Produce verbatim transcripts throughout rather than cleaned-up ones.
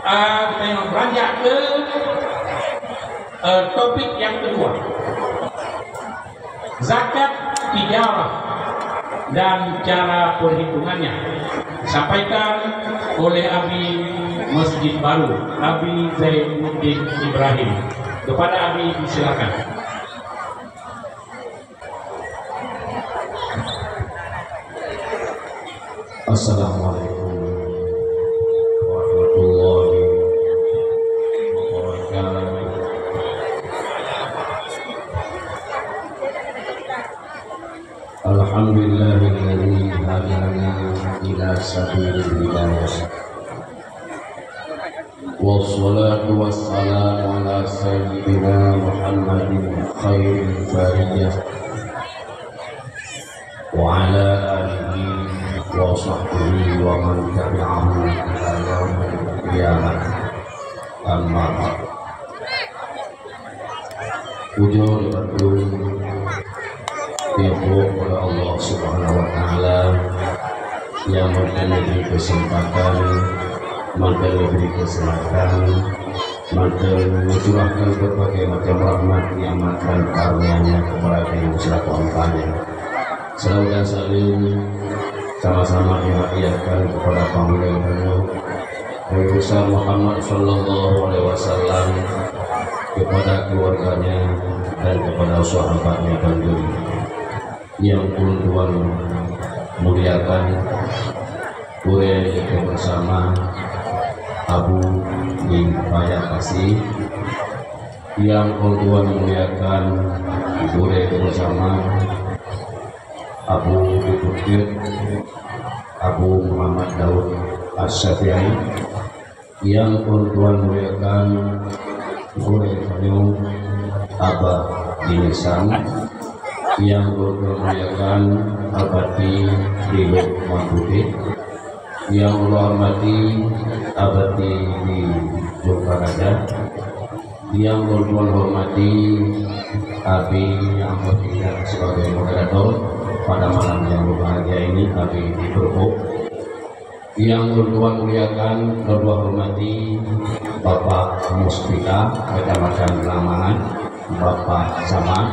Ah, kita yang beranjak ke, eh, topik yang kedua. Zakat tijarah dan cara perhitungannya. Disampaikan oleh Abi Masjid Baru, Abi Zainuddin Ibrahim. Kepada Abi, disilakan. Assalamualaikum warahmatullahi wabarakatuh. Alhamdulillahilladzi hadana ila sabilil hidayah. Wassalatu wassalamu ala sayyidina Muhammadin khairil bariyah wa ala alihi wa sahbihi wa man tabi'ahu ila yaumil qiyamah. Amma ba'du. Pujoe dibantu, teupujoe kepada Allah Subhanahu wa Taala nyang mantong neubri keuseumpatan, mantong neubri keuseuhatan, mantong neucurahkan berbagai macam rahmat, nikmat dan karunia-Nya kepada geutanyoe selaku hamba-Nya. Salawat dan salam sama-sama dihadiahkan kepada Panglima Nabi Besar Muhammad sallallahu alaihi wasallam, kepada keluarganya dan kepada sahabatnya bandum. Yang ulôn tuan muliakan, gurée bersama Abu di Paya Pasi. Yang ulôn tuan muliakan, gurée bersama Abu Bukit, Abu Muhammad Daud As-Syafi'i, yang ulôn tuan muliakan gurée tanyoe Abah Dinisan, yang ulôn tuan muliakan Abati di Lukman Putih, yang ulôn hormati Abati di Jokaraja, yang ulôn hormati Abi yang bertindak sebagai moderator pada malam yang berbahagia ini, Abi di Purwokerto. Yang ulôn muliakan, ulôn hormati Bapak Muspika Kecamatan Lamahan, Bapak Camat,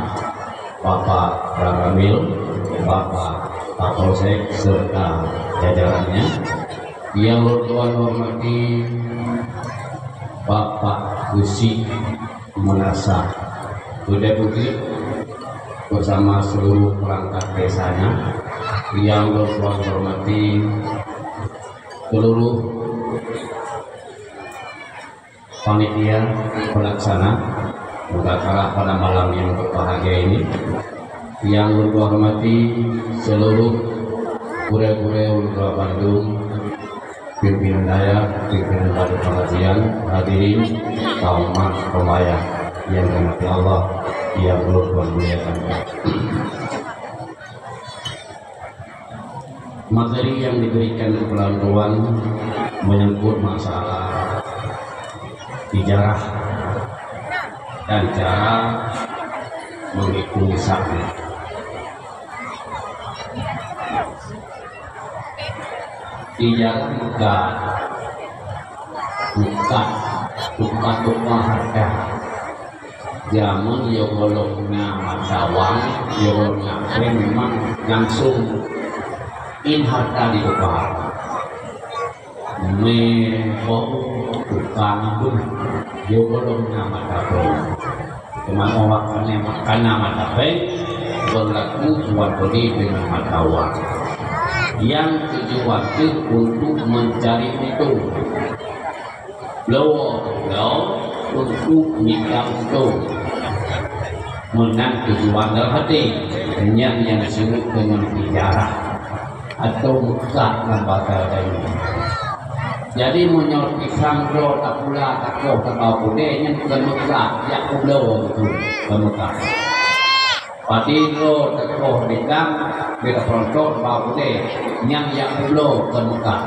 Bapak Danramil, Bapak Kapolsek serta jajarannya. Yang ulôn hormati Bapak Geuchik Meunasah Keudè Bukit bersama seluruh perangkat desanya, yang ulôn hormati seluruh panitia pelaksana acara pada malam yang berbahagia ini, yang ulôn hormati seluruh gurée-gurée ulôn bandum, pimpinan dayah, pimpinan badan pengajian, hadirin, kaum mak, kaum ayah yang dirahmati Allah, yang ulôn muliakan. Materi yang diberikan kepada tuan menyangkut masalah ijarah dan cara menghitung sa'i. Ijarah meukat, meukat, tuka-tuka harta. Jameun nyoe gohlom na mata wang, nyoe gohlom na péng, memang langsung in harta ditukar. Mé bak tukang beuh, nyoe gohlom na mata péng. Teuma awak kana, kana mata péng, berlaku tuan beli dengan mata wang. Yang tujuan tu untuk mencari untung. Bloe, bloe untuk mita untung. Meunan tujuan dalam hati, nyan nyang disebut dengan ijarah atau meukat lam bahasa Jawa. Jadi, meunyoe pisang droe tapula, takoh, tabau putéh, nyan bukan meukat, jak peubloe beutôi, bukan meukat. Padé droe teukoh di dang, bèk tapeurontok bak udeb, nyan jak peubloe keu meukat.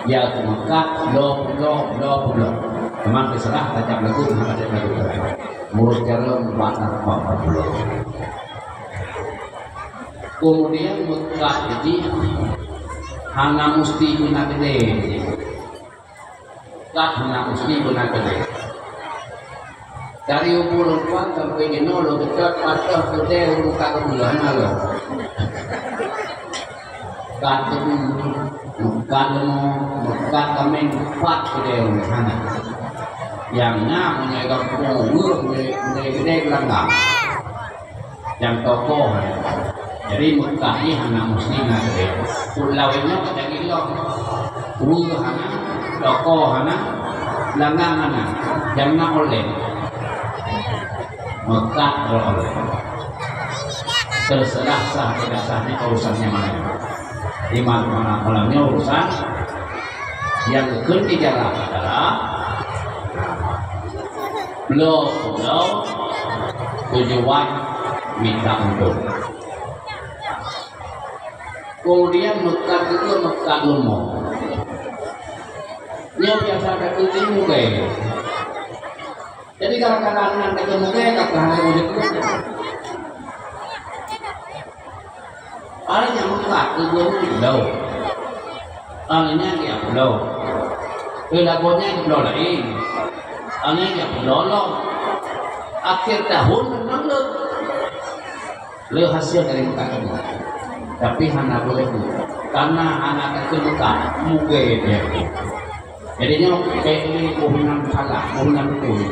Jak keu meukat, bloe peubloe, bloe peubloe. Teuma teuseurah tajak lagu, hana tajak lagu. Meunurot jaroe bak tampak peubloe. Keumudian meukat jih hana musti beuna keudè. Kat hana meusti beuna keudè. Dari ubu lôn kuat sampoe jinoe lôn teutot patoh keudè ureueng ka keubeuloh hana lom. Kat teumé, kat leumô, kat kaméng, pat keudè ureueng hana. Nyang na meunyoe gampông weueh meunyoe keudè geulanggang. Nyang toko hana. Jadi meukat nyan hana meusti na keudè. Peue lawét nyoe ka jadi lom. Weueh hana, toko hana, langgang hana. Nyang na online. Meukat droe online. Teuseurah sah tidak sahnya urusan nyang laén. Iman mana malam nyoe urusan nyang keu tiga adalah bloe-bloe tujuan minta untung. Kemudian meukat juga meukat leumô. Nyoe biasa ka keuti mugée. Jadi kadang-kadang nan ka mugée ka hana mujud. Paling nyang meukat keu geuh nyoe bloe. Aneuëk nyan geujak bloe. Keu lagoe nyan geubloe laén. Aneuëk nyan geujak bloe lom. Akhé tahun ngon lom. Le hasil dari meukat nyan. Tapi hana boleh bu. Karena hana takheun meukat, mugée dia. Jadi nyoe bèk lé boh nan salah, boh nan beutôi.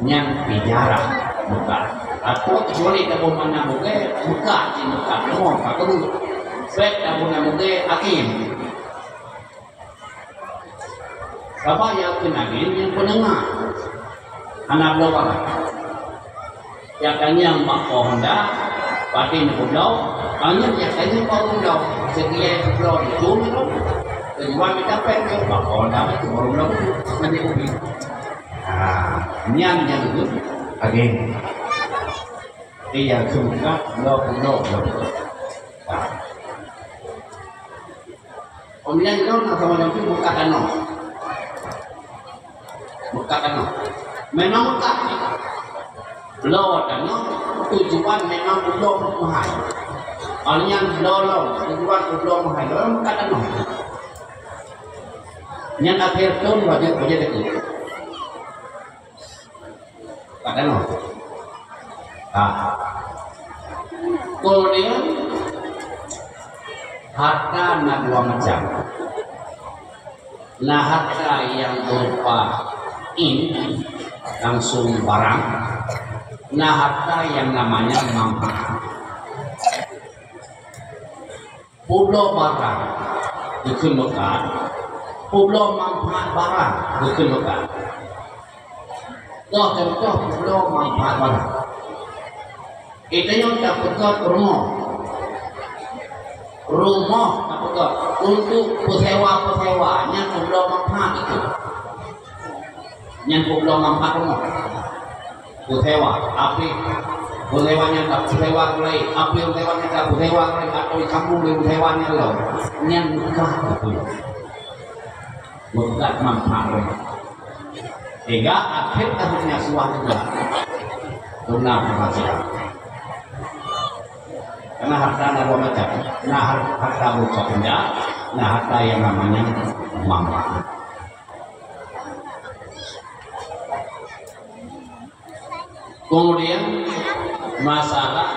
Nyan pijarah meukat. Atau kecuali taboh mana mugée, meukat cit meukat. Nyoe ka keubeut. Bèk taboh nan mugée, akhé. Sabab nyang keunan nyan peunengah. Hana bloe barang. Nyang tanyong bak po Honda, patin peubloe, hanya nyang tanyong bak peubloe. Sekian peubloe di tu tu. Kejual kita pek ke bak po Honda tu baru bloe. Nanti kopi. Ha, nyan nyang tu. Agen. Iya sungkat bloe peubloe. Ha. Pemilihan droe na sama dengan buka tanoh. Buka tanoh. Memang buka. Bloe tanoh tujuan memang bloe mahai. Awaknyan bloe lom tujuan bloe mahai. Lom buka tanoh. Nyan akhé thon wajéb, wajéb itu. Padahal. Ah. Kemudian harta na dua macam. Na harta yang berupa in, langsung barang. Na harta yang namanya manfaat. Peubloe barang geukheun meukat, peubloe manfaat barang geukheun meukat. Toh contoh peubloe manfaat barang. Geutanyoe tapeugöt rumoh. Rumoh tapeugöt untuk peusewa-peusewa, nyan peubloe manfaat itu. Nyan peubloe manfaat rumoh. Peusewa, api peusewa nyan ka peusewa keulai, api peusewa nyan ka peusewa keulai, atau disambung lé peusewa nyan lom. Nyan meukat beutôi. Meukat manfaat rumoh. Sehingga akhé tahun nyan suah juga. Tuna penghasilan. Karena harta na dua macam. Na har-, harta berupa benda, na harta yang namanya manfaat. Kemudian masalah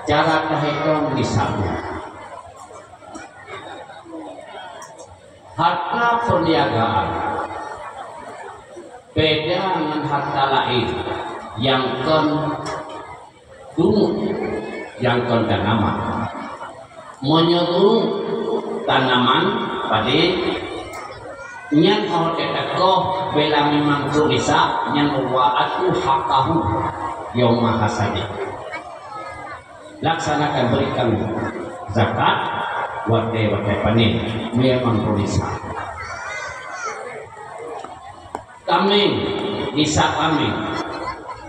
cara tahitong nisabnya. Harta perniagaan beda dengan harta lain yang kon Tungoh nyang kon tanaman. Meunyoe tungoh tanaman padé, nyan óh teuka bela memang trok nisab, nyan wa atu haqqahu yauma hasadi. Laksanakan, berikan zakat watée-watée panen, memang trok nisab. Kaméng, nisab kaméng,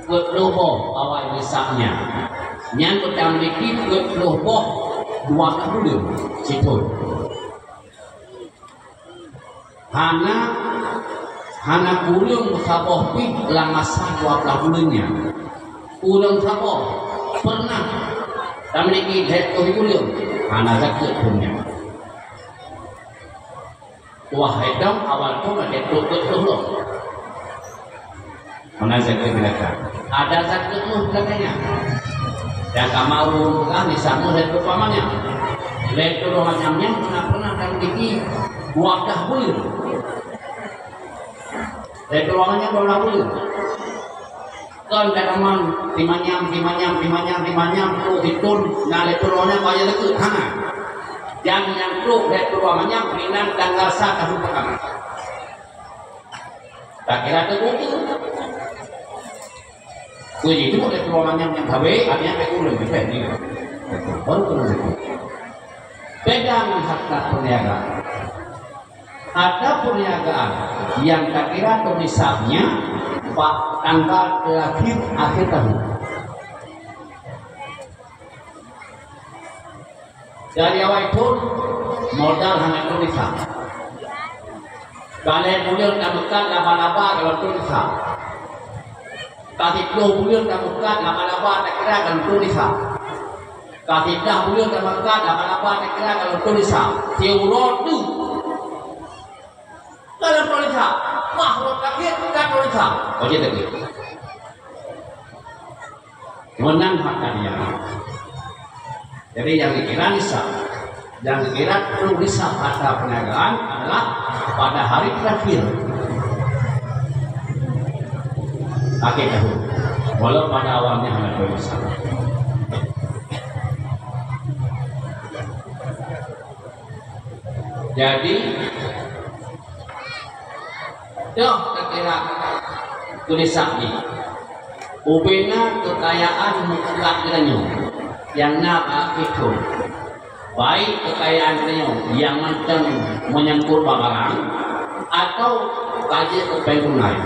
peuet ploh boh awai nisab nyan. Nyan peutamiliki peuet ploh boh dua ploh buleuen sithon. Hana, hana kureueng saboh pih lam masa dua ploh buleuen nyan. Kureueng saboh, pernah tamiliki lhèe ploh kureueng, hana zakeuet pun nyan. Wah, edong awal tu macam tu, tu, tu, tu. Mana zakeuet binatang? Ada zakeuet meuh katanya. Yang kamu urus pegang, misalnya, lé tu pamannya. Lé tu roh manyam nyan pernah, pernah dan gigi dua belas bulan. Lé tu roh manyam dua belas bulan. Kon ka teman, timanyam, timanyam, timanyam, timanyam, tu ditun, na lé tu roh nyan kaya leukeut, hana. Jangan nyang trok lé tu roh manyam, inan tanggal satu pertama. Tak kira tu buku. Puji tu ada keluarannya yang habis, artinya ada ulun, bisa ni. Baru kena buku. Beda dengan harta perniagaan. Harta perniagaan yang tak kira tulisannya pak tanggal terakhir akhir tahun. Dari awai thon modal hana trok nisab. Ka lhèe buleuen tameukat laba-laba ka lheueh trok nisab. Ka siplôh buleuen tameukat laba-laba takira ka lheueh trok nisab. Ka siblaih buleuen tameukat laba-laba takira ka lheueh trok nisab. Siuroe teuk ka lheueh trok nisab. Wah, rot lakèe ka trok nisab. Oh, jadi lagi. Meunan harta dia. Jadi, yang dikira nisab, yang dikira trok nisab harta perniagaan adalah pada hari terakhir akhir tahun, walau pada awalnya hana trok nisab. Jadi, toh takira tulisan ni, ubena kekayaan meukat geutanyoe nyang na bak akhé thon, baik kekayaan geutanyoe nyang mantong menyangkut bak barang, atau ka jeuet keu péng tunai.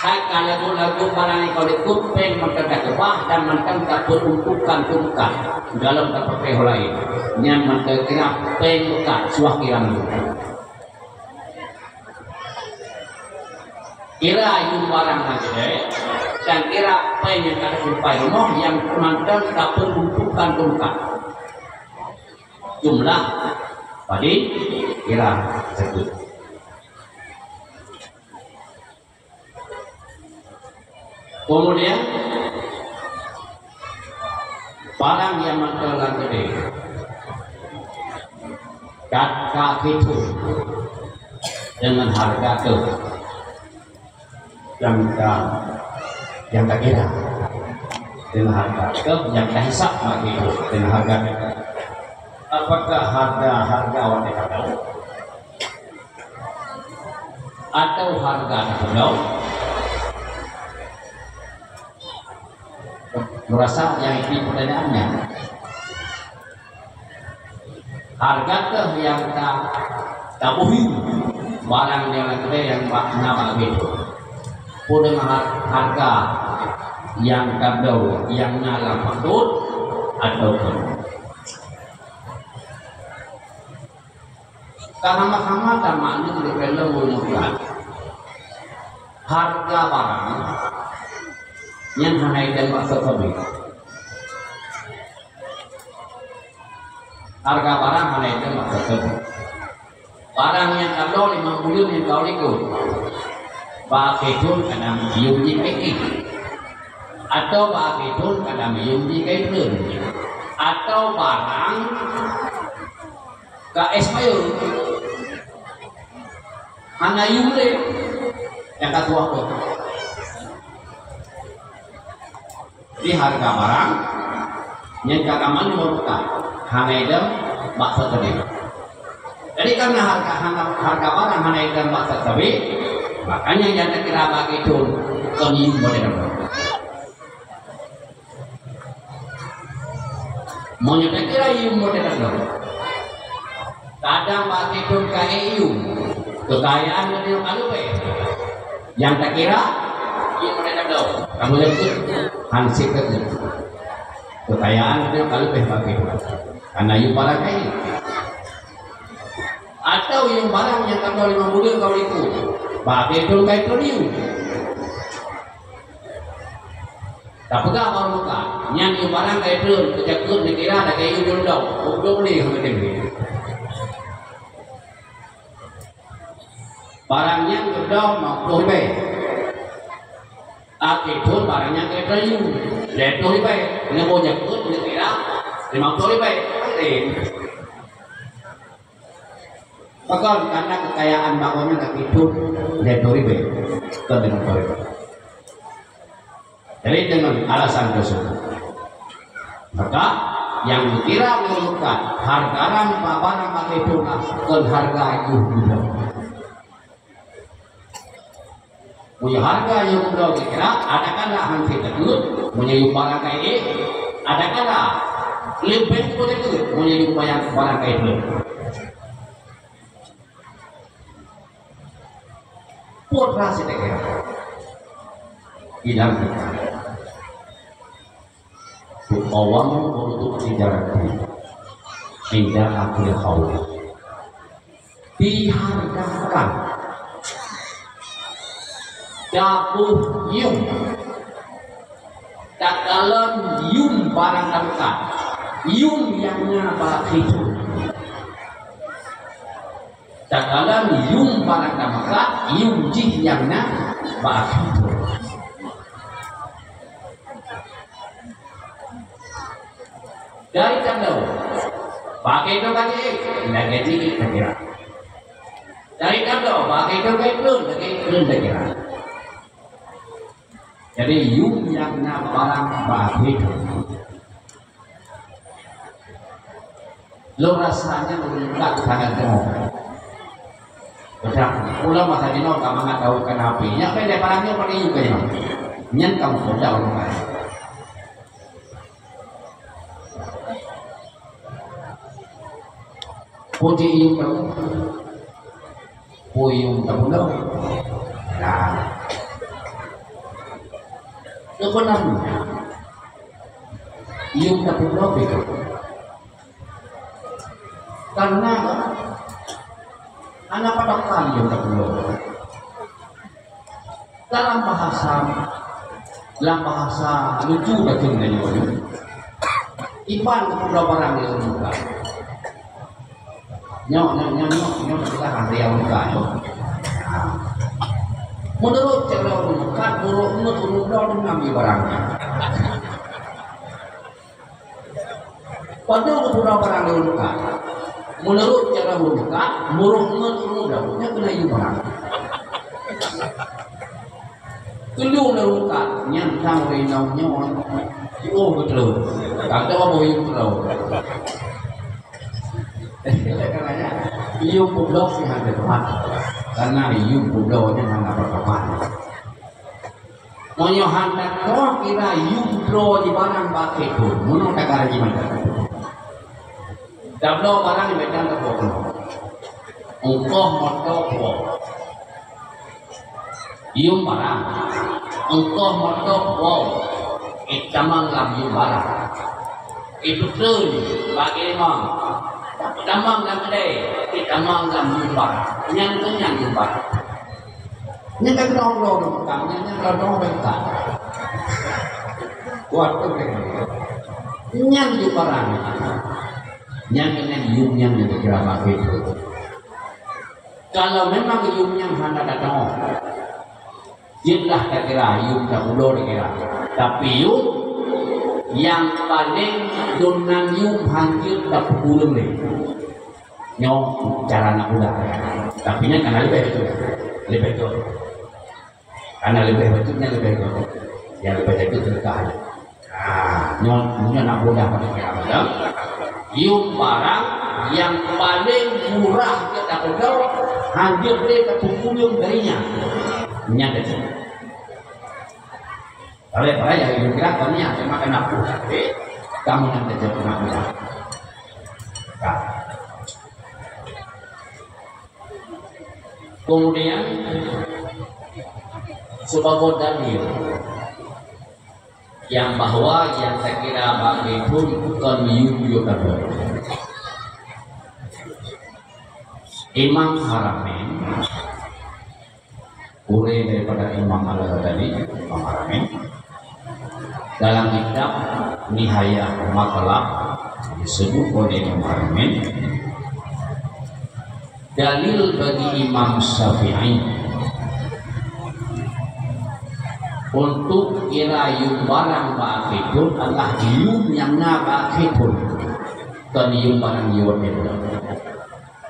Hai ka lagu-lagu barang nyang ka likot péng mantong takeubah dan mantong tapeuuntukkan tungkat dalam tapakéh ho laén. Nyan mantong kira péng meukat, suah kira meukat. Kira yum barang nyang jai dan kira péng nyang ka tasimpan rumoh nyang mantong tapeuuntukkan tungkat. Jumlah padé kira sapeue. Kemudian, barang nyang mantong lam keudè, ka, ka hitung dengan harga teuh nyang ka, nyang ka kira, dengan harga teuh nyang ka hisab bak hitung dengan harga teuh. Apakah harga, harga watèe ka tau? Atau harga tapeudong? Meurasa nyang itu pertanyaannya. Harga teuh nyang ta-, taboh yum barang nyang na keudè nyang bak, na bak akhé thon. Peue deungon har-, harga nyang tabloe nyang na lam pakot atawa kon? Ka sama-sama tamakna di dalam meunukar harga barang nyang hana idong bak sabe-sabe. Harga barang hana idong bak sabe-sabe. Barang nyang ka lheueh limong buleuen nyang ka likot, bak akhé thon ka na yum jih ka ék, atau bak akhé thon ka na yum jih ka treun, atau barang ka expire, hana yum lé, nyang ka tuha pih. Di harga barang nyang ka kamoe meurukah hana idong bak sabe-sabe. Jadi, karena harga, hana, harga barang hana idong bak sabe-sabe, makanya nyang takira bak akhé thon kon yum model nyoe. Meunyoe takira yum model nyoe, kadang bak akhé thon ka ék yum, kekayaan geutanyoe ka leubeh. Nyang takira, yum model nyoe, kamoe leupeue, hansip leupeue. Kekayaan geutanyoe ka leubeh bak akhé thon. Karena yum barang ka ék. Atau yum barang nyang ka limong buleuen ka likot, bak akhé thon ka treun yum. Tapeugah bak ureueng muka, nyan yum barang ka treun, peujakeut neukira lagèe yum jondong, udong lé hana teubiet. Barang nyan geubloe lima ploh ribèe. Akhé thon barang nyan geubloe lhèe ploh ribèe. Neuboh jakeuet neukira lima ploh ribèe. Pakon? Karena kekayaan bangunan akhé thon lhèe ploh ribèe, kon lima ploh ribèe. Jadi dengan alasan tersebut, maka nyang geukira meunurunkan hareuga barang bak akhé thon kon hareuga jih geubloe. Meunyoe hareuga nyang geubloe geukira, adakala hana teukeut, meunyoe yum barang ka ék, adakala leubeh teukeut, meunyoe yum barang ka ék. Peue rasa teukeut? Idan bukan. Tuqawwamu urudu tijarati inda akhil haul. Dihargakan dapoh yum, takalon yum barang teuka, yum nyang na bak akhé thon. Takalon yum barang teuka, yum jih nyang na bak akhé thon. Dari tanda bak akhé thon ka jiék, lagèe jiék teuka. Dari tanda bak akhé thon ka jiék, lagèe jiék teuka. Jadi yum nyang na barang bak akhé thon. Lôn rasa nyan lôn leukat sangat deungoe. Peugah, ulôn masa jinoe ka mangat daun kana api. Nyan pih lé barang nyoe pada yum keu jinoe. Nyan ka meupoh daun kana. Puji yum daun. Peue yum tapeuloe? Nah. Keupeunang yum tapeuloe beuh. Karena hana patokan yum tapeuloe. Dalam bahasa, dalam bahasa lucu bacut nyoe, iban tapeuloe barang nyang muka. Nyoe, nyoe, nyoe, nyoe, nyoe adalah hari yang muka nyoe. Menurut cara ureueng muka, buruk nyoe turun doang ngambil barangnya. Padahai geupeugah barang lé ureueng muka. Menurut cara ureueng muka, murok ngon ureueng muda, nyan keuneuk yue barang. Keuneuk lé ureueng muka, nyan sang ureueng inong nyoe, jiôh geutrok. Kata boh yue trok. Karena yue peubloe sih hana teuma. Karena yue peubloe nyan hana teuma. Meunyoe hana teuka kira yue droe di barang bak akhé thon, meunoe tagara jimat. Tabloe barang di meudan teuka keunoe. Eungkoh moto puwoe. Yue barang. Eungkoh moto puwoe. Itamong lam yue barang. Ipeutrön bak imam. Tamong lam keudè. Itamong lam yue barang. Nyan keuh nyan yue barang. Nyan ka keudroe-droe lôn peugah, nyan, nyan keudroe-droe lôn peugah. Kuat tu kan. Nyan yue barang. Nyan, nyan yue nyan, nyan kira bak akhé thon. Kalau memang yue nyan hana datang, jeuet lah takira yue tapeuloe takira. Tapi yue nyang paleng dum nan yue hanjeuet tapeukureueng lé. Nyoe cara aneuk muda. Tapi nyan ka na leubeh bacut. Leubeh bacut. Ka na leubeh bacut nyan leubeh bacut. Nyang leubeh bacut seudeukah. Ah, nyoe, nyoe aneuk muda pada kira macam. Yue barang nyang paleng murah keu tapeudong, hanjeuet lé tapeukureueng dari nyan. Nyan bacut. Kalau barang nyang yue kira kon nyan, cuma kena puh. Tapi kamu nyan bacut aneuk muda. Ka. Kemudian, sibagoe dalil nyang bahwa nyang takira bak akhé thon kon yue-yue tabloe. Imam Haramain, gurèe daripada Imam Al-Ghazali, Imam Haramain, dalam kitab Nihayah Matlab disebut oleh Imam Haramain, Dalil bagi Imam Syafi'i untuk kira yum barang bak akhé thon adalah yum nyang na bak akhé thon, kon yum barang yum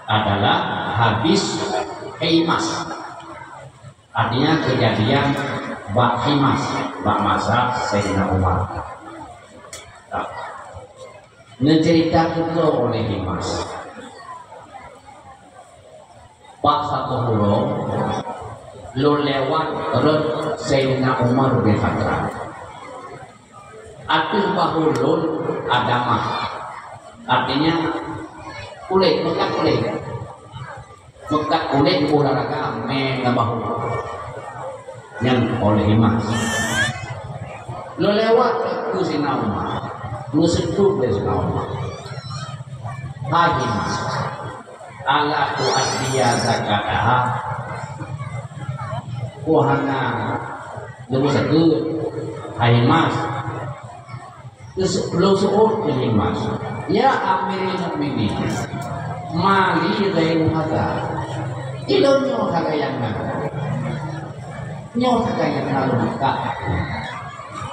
adalah hadis Himas. Artinya kejadian bak Himas, bak masa Sayyidina Umar. Nah, neucerita keudroe oleh Himas. Bak saboh uroe, lôn lewat rot Sayyidina Umar bin Khattab. Ateueh bahô lôn adamah, artinya kulét, meukat kulét. Meukat kulét, olahraga mé ngon bahô. Nyan oleh Himas. Lôn lewat keu Sayyidina Umar, meuseutôt lé Sayyidina Umar. Hai Himas, ala tu'addiya zakataha? Ku hana leubeh sakét, hai Himas. Geus-, lôn seuôt keu Himas, "Ya Amirul Mukminin, mali ghairu hadza?" Ilôn nyoe sagai nyang na. Nyoe sagai nyang na lôn buka.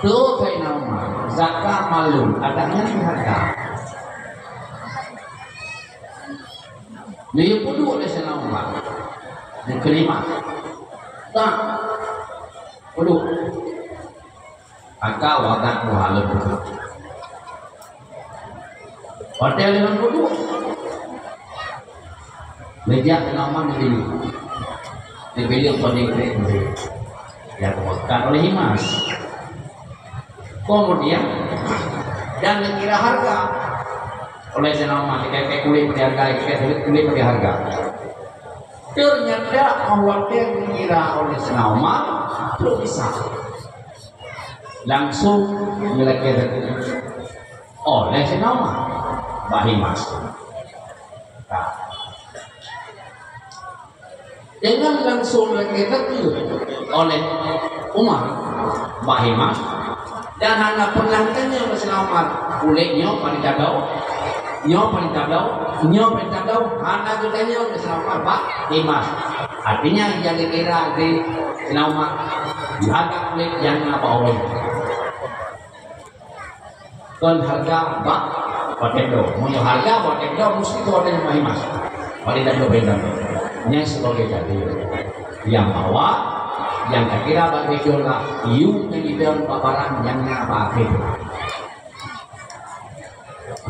Teuh Saidina Umar, zakat malum, adak nyan hareuga. Lé peuduek lé Saidina Umar. Nyang keulima. Tak. Peuduek. Maka wagat buha leubu. Watèe lima puluh. Meujak nama negeri. Negeri yang paling keren. Yang diwakilkan oleh Himas. Kemudian, dan dikira harga oleh Saidina Umar, dikira kulét bagi harga, dikira kulét bagi harga. Ternyata Allah dikira oleh Saidina Umar, belum bisa. Langsung meulakèe oleh Saidina Umar bak Himas. Nah. Dengan langsung lakèe teuka oleh Umar bak Himas, dan hana pernah tanyong lé Saidina Umar, kulét nyoe paléng tabloe, nyoe paléng tabloe, nyoe paléng tabloe, hana geutanyong lé Saidina Umar bak Himas. Artinya, nyang geukira lé Saidina Umar, hareuga kulét nyang na bak ureueng. Kon hareuga bak watèe bloe. Meunyoe hareuga watèe bloe, musti watèe nyang Himas. Watèe bloe beda. Nyan sibagai dalil nyang bahwa nyang takira bak geucul lah yum nyang jidong bak barang nyang na bak akhé.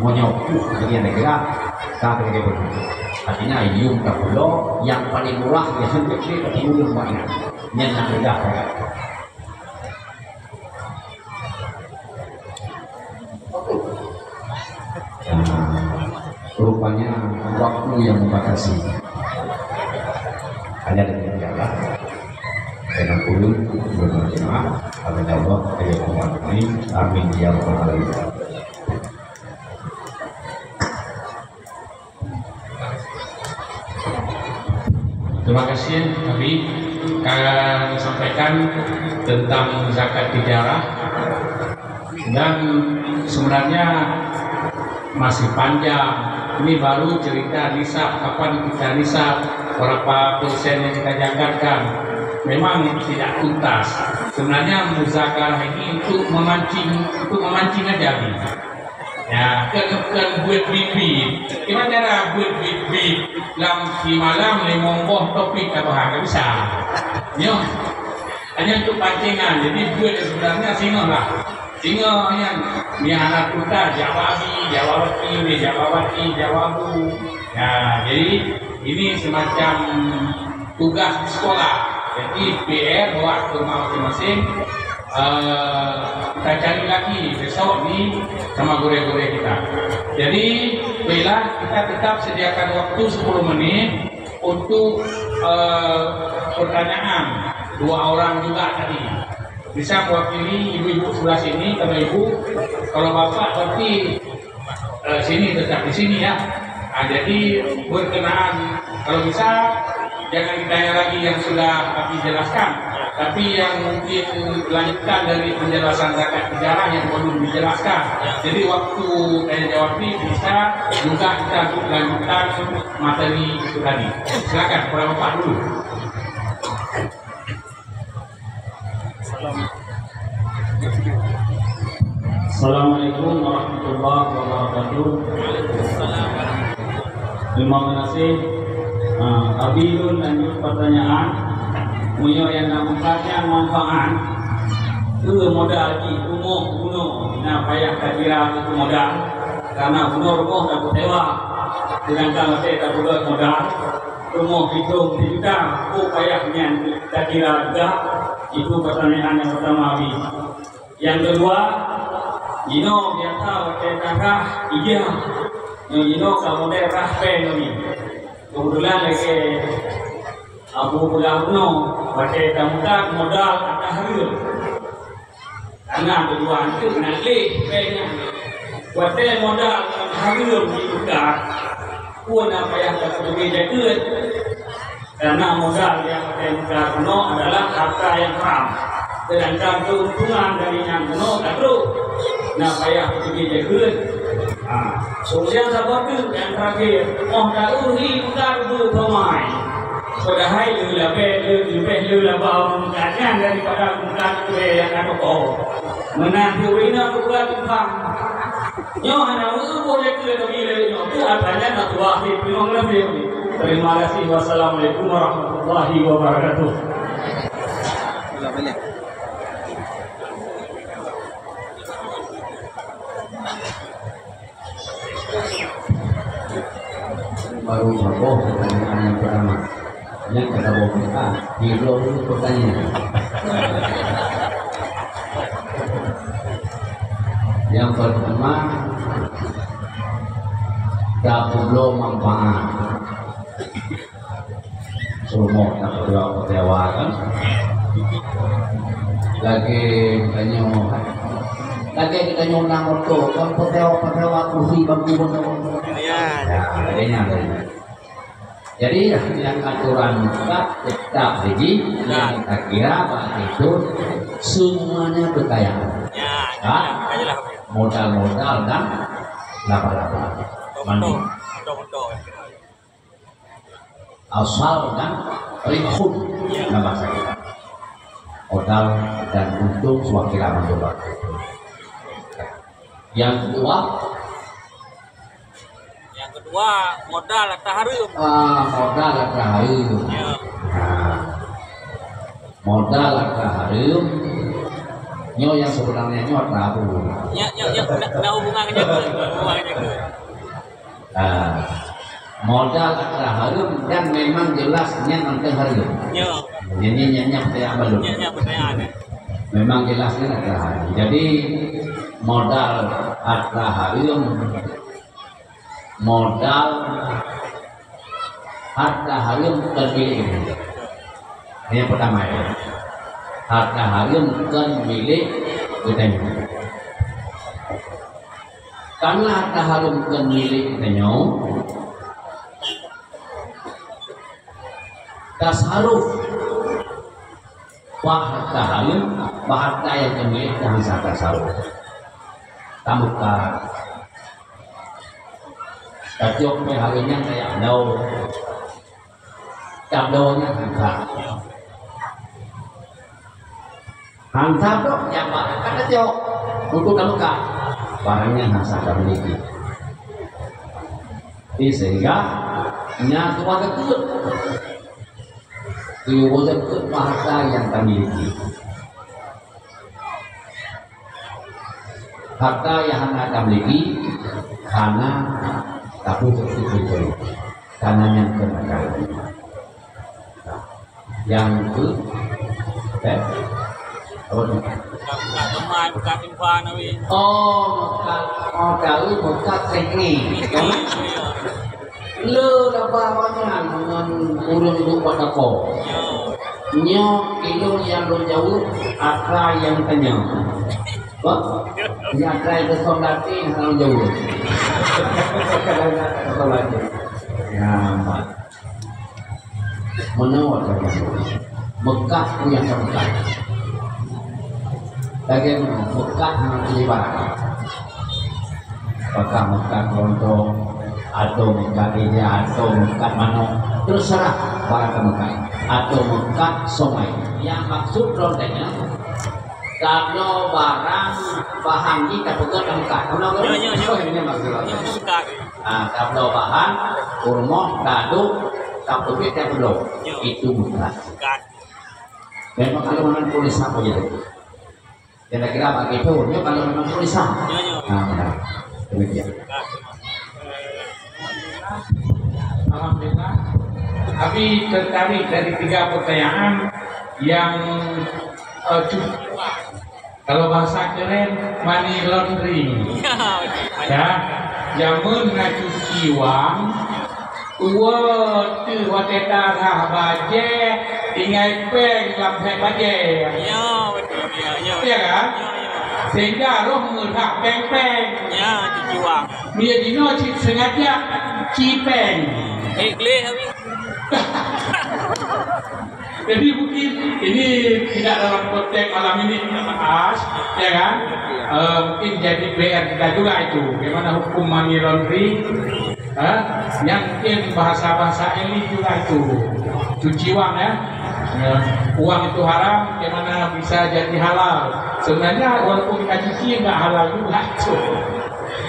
Meunyoe puih bagian takira, ka takira beutôi. Artinya yum ka pulo nyang paling murah nyang hana takira tapi ulôn banyak. Nyan na mudah. Nah, rupanya waktu yang membatasi. Hanya demikianlah. Dengan ulun, ulun berjemaah. Amin ya Allah, amin ya Rabbal alamin. Amin ya Rabbal alamin. Terima kasih, Habib, ka sampaikan tentang zakat tijarah, dan sebenarnya masih panjang. Ini baru cerita nisab, kapan kita nisab, berapa persen yang kita zakatkan. Memang tidak tuntas. Sebenarnya muzakarah ini untuk memancing, untuk memancing aja, Habib. Ya, kan, kan buet bit-bit. Gimana cara buet bit-bit lam simalam limong boh topik ka bahas? Tak bisa. Nyoh. Hanya untuk pancingan. Jadi buet sebenarnya singoh lah. Singoh nyan. Ni anak kuta, jawab abi, jawab aki, jawab wati, jawab bu. Ya, jadi ini semacam tugas di sekolah. Jadi, P R buat ke rumah masing-masing. Eh, kita cari lagi besok ni sama gurèe-gurèe kita. Jadi, baiklah, kita tetap sediakan waktu sepuluh menit untuk, eh, pertanyaan dua orang juga tadi. Bisa mewakili ibu-ibu sebelah sini, kalau ibu, kalau bapak berarti eh, sini, tetap di sini ya. Ah, jadi berkenaan, kalau bisa jangan ditanya lagi yang sudah kami jelaskan. Tapi yang mungkin lanjutkan dari penjelasan zakat tijarah yang belum dijelaskan. Jadi waktu saya jawab ini bisa juga kita untuk lanjutkan materi itu tadi. Silakan, kepada Bapak dulu. Assalamualaikum warahmatullahi wabarakatuh. Terima kasih. Ha, abi lôn lanjut pertanyaan. Meunyoe nyang na manfaat, manfaat. Keu modal jih rumoh bunoe, na payah takira keu modal. Karena bunoe rumoh tapeusewa. Sedangkan watèe tapeugöt modal, rumoh pitung sijuta, peue payah nyan takira juga? Itu pertanyaan yang pertama, abi. Yang kedua, jinoe biasa watèe tarhah ija. Nyoe jinoe ka model rhah péng nyoe. Keubeutulan lagèe Abu peugah bunoe, watèe tamukat modal atra hareuem. Karena tujuan teuk na lé péng nyan. Watèe modal ngon hareuem jitukat, peue na payah tapeuteubiet jakeuet. Karena modal nyang watèe mukat bunoe adalah harta yang haram. Sedangkan keuntungan dari nyan bunoe ka trôk, na payah peuteubiet jakeuet. Ha, kemudian saboh teuk nyang terakhir, 'oh taeu hi mukat beu pamai. Padahai leubeh, leubeh laba mukat nyan daripada mukat nyang ka toko. Meunan pih ureueng inong geupeugah tumpang. Nyoe hana meuubah lé keu lagèe nyoe. Tu artanya na tuah di peunyoh leubeh. Terima kasih. Wassalamualaikum warahmatullahi wabarakatuh. Baru saboh pertanyaan yang pertama. Nyan ka saboh kita, tiga puluh pertanyaan. Yang pertama, tapeubloe manfaat. Rumoh tapeubloe peusewa kan? Lagèe tanyoe, lagèe tanyoe na moto, kan peusewa-peusewa kursi bangku moto. Ya, lagèe nyan tadi. Jadi, yang aturan mukat tetap jadi, yang takira bak itu semuanya kekayaan. Ya, modal-modal dan laba-laba. Mandi. Asal dan ribhun, nama saya. Modal dan untung seuwakira mandum. Yang kedua, Yang kedua, modal atra hareuem. Ah, modal atra hareuem. Ya. Nah, modal atra hareuem. Nyoe yang sebenarnya nyoe atra hareuem. Ya, ya, ya, na, na hubungan ngon jaga, hubungan ngon jaga. Ah, modal atra hareuem dan memang jelas nyan mantong hareuem. Ya. Jadi nyan, nyan pertanyaan baru. Ya, ya, pertanyaan. Memang jelas nyan atra hareuem. Jadi modal atra hareuem Modal harta hareuem kon milék geutanyoe. Yang pertama ya. Harta hareuem kon milék geutanyoe. Karena harta hareuem kon milék geutanyoe, tasaruf bak harta hareuem, bak harta nyang teumilék, hana sah tasaruf. Tamuka. Tacok mé hareuem nyan tajak bloe. Tabloe nyan hana sah. Hana sah bloe, nyang bak ka tacok. Untuk tamuka. Barang nyan hana sah tamiliki. Jadi sehingga nyan tuan teukeuet. Tuwoe zakeuet bak harta nyang tamiliki. Harta nyang hana tamiliki, hana tapeue zakeuet, karena nyan keuneukal. Nyang keu, eh, apa tu? Bukan, bukan teman, bukan infan, Abi. Oh, bukan, oh, tahu, bukan teknik. Iya. Le laba awaknyan ngon ureueng duek bak toko. Nyoe ilôn nyang lôn jaweueb, atra nyang tanyong. Bah, nyang atra nyang keu song latih hana lôn jaweueb. Keu song latih. Nyaman. Meunoe atra nyang Meukat peue nyang ka meukat. Lagèe nyoe, meukat hana ibarat. Apakah meukat kerontong, atau meukat ija, atau meukat manok, terserah barang ka meukat. Atau meukat somai. Nyang maksud lôn tanyong, tabloe barang bahan jih tapeugöt lam meukat. Nyoe, nyoe, nyoe. Oh, ini maksud lôn. Nyoe meukat. Ah, tabloe bahan, peurumoh, taduek, tapeubiet, tabloe. Nyoe. Itu meukat. Meukat. Memang kalau memang tulisan saja. Kira-kira begitu, ya, kalau memang tulisan. Ya, ya. Nah, benar. Demikian. Alhamdulillah. Abi tertarik dari tiga pertanyaan yang, eh, cukup, kalau bahasa keren, money laundering. Ya, betul. Ya, jameun na cuci wang, Uwa teuh watèe tarhah bajèe, tinggai péng lam bhèk bajèe. Ya, betul. Ya, ya. Ya kan? Ya, ya. Sehingga roh meurhah péng-péng. Ya, cuci wang. Meunyo jinoe cit sengaja cuci péng. Eh, gleh habis. Jadi mungkin ini tidak dalam konteks malam ini kita bahas, ya kan? Eh, mungkin jadi P R kita juga itu, bagaimana hukum money laundering, eh, yang mungkin bahasa-bahasa elit juga itu, cuci uang, ya. Ya, uang itu haram, bagaimana bisa jadi halal? Sebenarnya walaupun kita cuci nggak halal juga itu,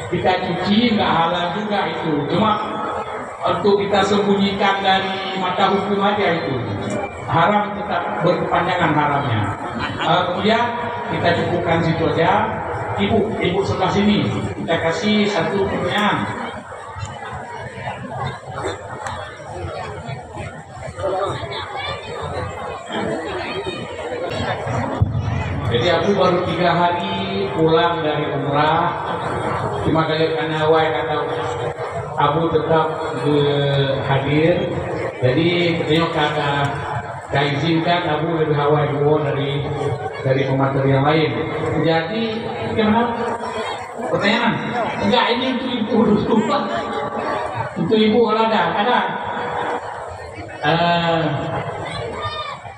kita cuci nggak halal juga itu, cuma untuk kita sembunyikan dari mata hukum aja itu. Haram tetap berkepanjangan haramnya. Eh, kemudian kita cukupkan situ aja. Ibu, ibu sebelah sini, kita kasih satu pertanyaan. Jadi Abu baru tiga hari pulang dari umrah. Cuma kalau karena awai kata Abu tetap hadir. Jadi tengok kata saya izinkan Abu lebih awai dua dari dari pemateri yang lain. Jadi kenapa? Pertanyaan? Enggak, ini untuk ibu dulu. Untuk ibu kalau ada, ada. Eh,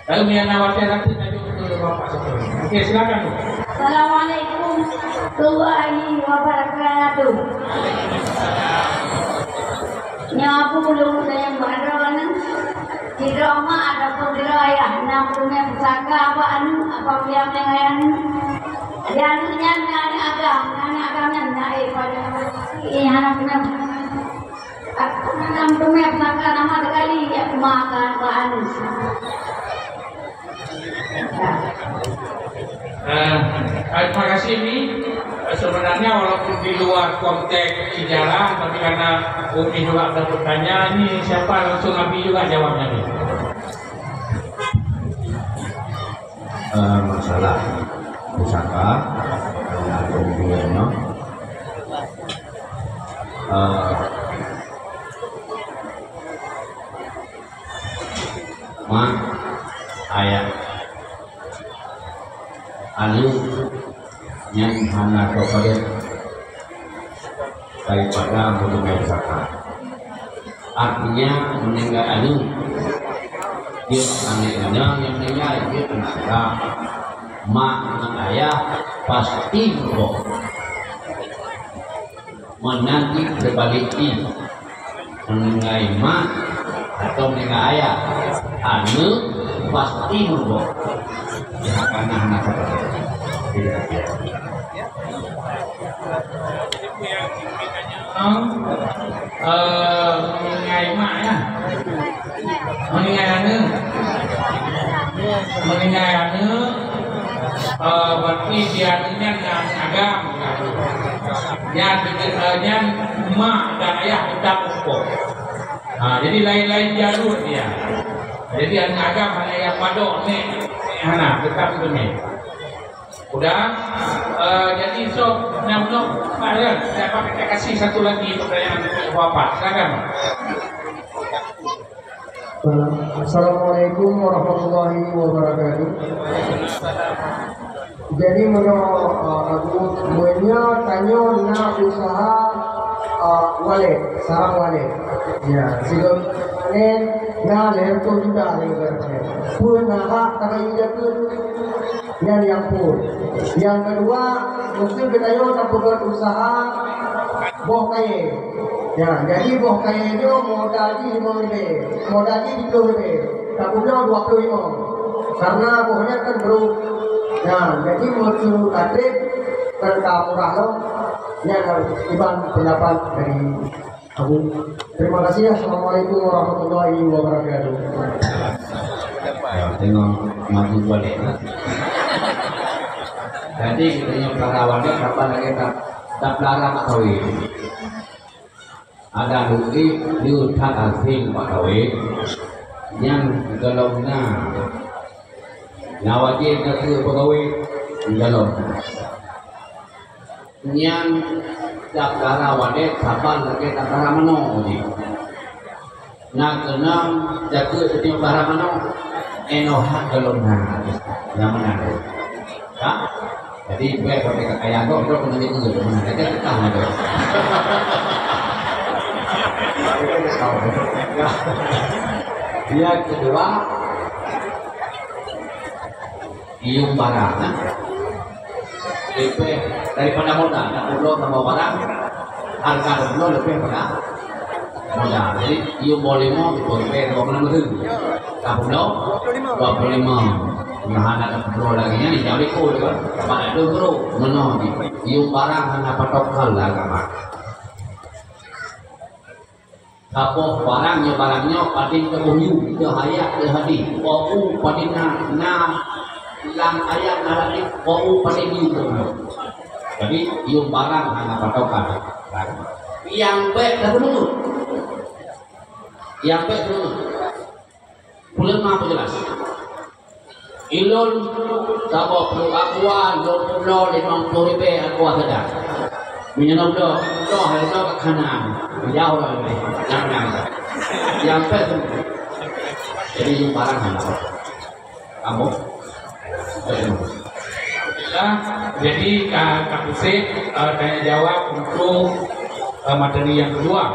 Lalu Miana Wati nanti tadi untuk Bapak satu. Oke, silakan, Bu. Assalamualaikum warahmatullahi wabarakatuh. Nyoe Abu ulôn sayang bak droeneuh. Sidroe mak ataupun sidroe ayah, na peurumoh pusaka bak aneuk, apa pihak nyan ayah aneuk. Di aneuk nyan na aneuk agam, na aneuk agam nyan na éh pada, éh hana peurumoh. Aku hantom teumé saka nama sekali, ya, makan bahan. Eh, eh, terima kasih, Mi. Eh, sebenarnya walaupun di luar konteks sejarah, tapi karena Umi juga ada bertanya, ini siapa langsung Abi juga jawabnya, Mi? Eh, masalah pusaka, eh, Eh, mak, ayah, aneuk nyan hana teupeudeuh daripada meuninggai zakat. Artinya, meuninggai aneuk, jeuet aneuk inong nyang meuninggai, jeuet keunan mak ngon ayah pasti meurugoe. Meunan cit seubalek jih, meuninggai mak atawa meuninggai ayah, aneuk pasti meurugoe. Hana, hana sabar. Tidak, tidak. Eh, meuninggai mak, ya. Meuninggai aneuk. Meuninggai aneuk, eh, berarti di aneuk nyan na agam. Nyan, eh, nyan mak dan ayah tetap meurugoe. Ha, jadi lain-lain jalur dia. Jadi aneuk agam hana payah padok nèk, hana, tetap meurugoe. Udah, eh, jadi so, nyang belum, Pak Ran, siapa kita kasih satu lagi pertanyaan untuk Bapak. Silakan. Assalamualaikum warahmatullahi wabarakatuh. Jadi, meunyoe, eh, Abu, meunyoe tanyoe na usaha, eh, walét, sarang walét. Ya, sigoe walét, Na lhèe reutôh juta lé geutanyoe. Peue na hak tabayeue jakeuet? Nyan nyang phôn. Nyang keudua, meuseuti geutanyoe tapeugöt useuha boh kayèe. Ya, jadi boh kayèe nyoe modal jih limong ribèe, modal jih siplôh ribèe, tapeubloe dua plôh limong. Karena boh nyan kan brôk. Ya, jadi meuseuti ka trép kan ka murah lom. Nyan iban peundapat dari Abu. Terima kasih. Assalamualaikum warahmatullahi wabarakatuh. Ya, tengok maju balik. Jadi, kita yang para wanita, kapan lagi tak, tak pelara mak kawin. Ada duit, duit tak asing mak kawin. Yang golom na. Na wajib na ke pegawai, golom na. Nyan daftar wadét saban lagèe daftar manoe jih. Na keunong jakeuet sitiap daftar manoe, inoe hak golom na. Nyang meunan. Ya? Jadi, bukan sampai kakak yang kau, kau kena dengar, kena dengar, kena dengar. Yang kedua, Yuem barang, kan? Leubeh daripada modal, dak peubloe saboh barang, hareuga peubloe leubeh pada modal. Jadi, yuem boh limong, itu leubeh dua puluh lima. Dak peubloe? Dua puluh lima. Nah, hana dak peubloe lagi, nyan dijawab ikut, kan? Pada dua puluh, meunoe jih. Yuem barang hana patok kal lah agama. Saboh barang nyoe, barang nyoe padum teuboh yue, teuhayat teuhadé. Po u padum na, na lam ayat na hadé, po u padum yue teuboh. Jadi, yuem barang hana patokan. Nyang bèk teupeue. Nyang bèk teupeue. Ulama peujeulaih. Ilôn saboh ploh aqua, lôn ploh limong ploh ribèe aqua saja. Meunyoe lôn ploh, ploh hai lôn ka kana. Jauh lah lebih. Jangan. Yang pet tu. Jadi, nyang barang hana. Kamu? Ya, jadi, ka, ka pusing, eh, tanya jawab untuk, eh, materi yang kedua.